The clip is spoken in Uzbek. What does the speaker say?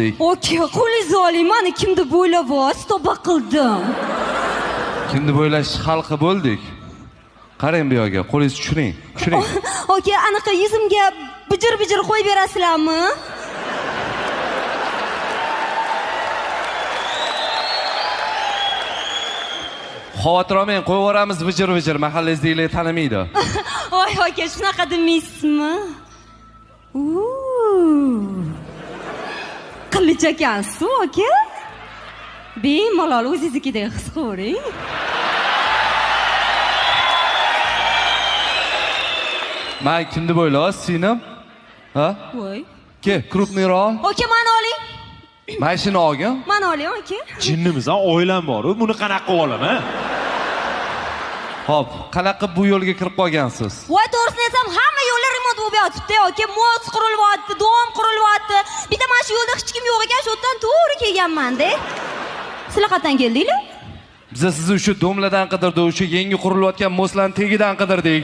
Aka, qo'lingizni oling, mani kim deb o'ylayapsiz? Tavba qildim. Kim deb o'ylash xalqi bo'ldik. Qarang bu yoqqa, qo'lingizni tushiring, tushiring. Aka, anaqa yuzimga bijir-bijir qo'yib berasizlarmi? Xavotir olmang, qo'yib yuboramiz vijir-vijir, mahallangizdagilar tanimaydi. Voy aka, shunaqa demaysizmi? Qilich ekansiz, aka. Bemalol o'zingiznikidek his qilavering. Men kim deb o'ylayapsiz, singlim? Ha? Voy. Ke, krupniy roq. Aka, meni oling. Mana shuni olgin. Meni oling, aka. Jinnimiz-a, oilam bor-u, buni qanaqa olaman? Xo'p, qanaqa bu yo'lga kirib qolgansiz? Voy, to'g'risini aytsam, hamma yo'llar remont bo'lib yotibdi, aka. Most qurilyapti, dom qurilyapti. Bitta mana shu yo'lda hech kim yo'q ekan, shu yerdan to'g'ri kelganman-da. Sizlar qayerdan keldinglar? Biz sizni o'sha domladan qidirdik, o'sha yangi qurilayotgan mostlarning tagidan qidirdik.